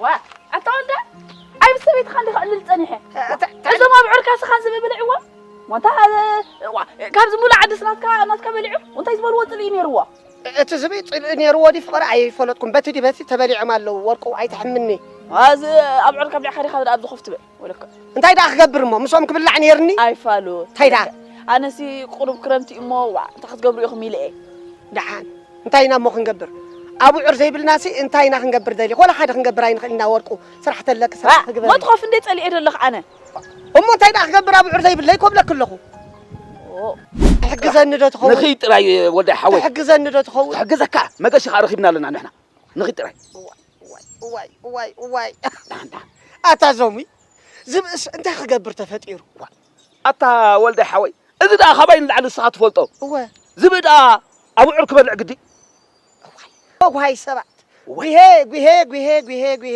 ዋ ኣታ ወልደ፣ ኣይ ብሰበይትኻ እንዲኻ እልል ጸኒሐ። እዞም ኣብዑርካ ስኻን ዝብብልዕዎ ሞንታ፣ ካብዚ ሙሉእ ዓድስ ናትካ ናትካ በሊዑ እንታይ ዝበልዎ ጽልኢ ነይርዎ? እቲ ዝብኢ ጽልኢ ነይርዎ ድዩ ፍቕሪ ኣይፈለጥኩም። በቲ ድዩ በቲ ተበሊዖም ኣለዉ። ወርቁ ኣይትሕምኒ። እዚ ኣብዑርካ ብሊዕካ ዲኻ ኣብዚ ኮፍ ትብል? ወለካ እንታይ ደኣ ክገብር እሞ ምስኦም ክብላዕ ነይርኒ? ኣይፋሉ እንታይ ደኣ? ኣነሲ ቁሩብ ክረምቲ እሞ ዋ እንታይ ክትገብሩ ኢኹም ኢለ እየ። ደሓን እንታይ ኢና እሞ ክንገብር? ኣብዑር ዘይብልናሲ እንታይ ኢና ክንገብር ደሊ? ኮላ ሓደ ክንገብር ኣይንኽእል ኢና። ወርቁ ስራሕ ተለክ ስራሕ ክግበር። መትኾፍ እንደ ጸሊኤ ደለኽ ኣነ። እሞ እንታይ ደኣ ክገብር ኣብዑር ዘይብለይ ኮብለክ ኣለኹ። ትሕግዘኒ ዶ ትኸውን? ንኺድ ጥራይ ወዳይ ሓወይ። ትሕግዘኒ ዶ ትኸውን? ትሕግዘካ መገሺ ኸኣ ረኺብና ኣለና ንሕና። ንኺድ ጥራይ። እዋይ እዋይ እዋይ እዋይ። ኣታ ዞሚ ዝብእስ እንታይ ክገብር ተፈጢሩ? ኣታ ወልዳይ ሓወይ፣ እዚ ደኣ ካባይ ንላዕሊ ንስኻ ትፈልጦ። እወ። ዝብኢ ደኣ ኣብዑር ክበልዕ ግዲ። እዋይ፣ እዋይ ሰባት። እዋይ። ጉሄ፣ ጉሄ፣ ጉሄ፣ ጉሄ፣ ጉሄ።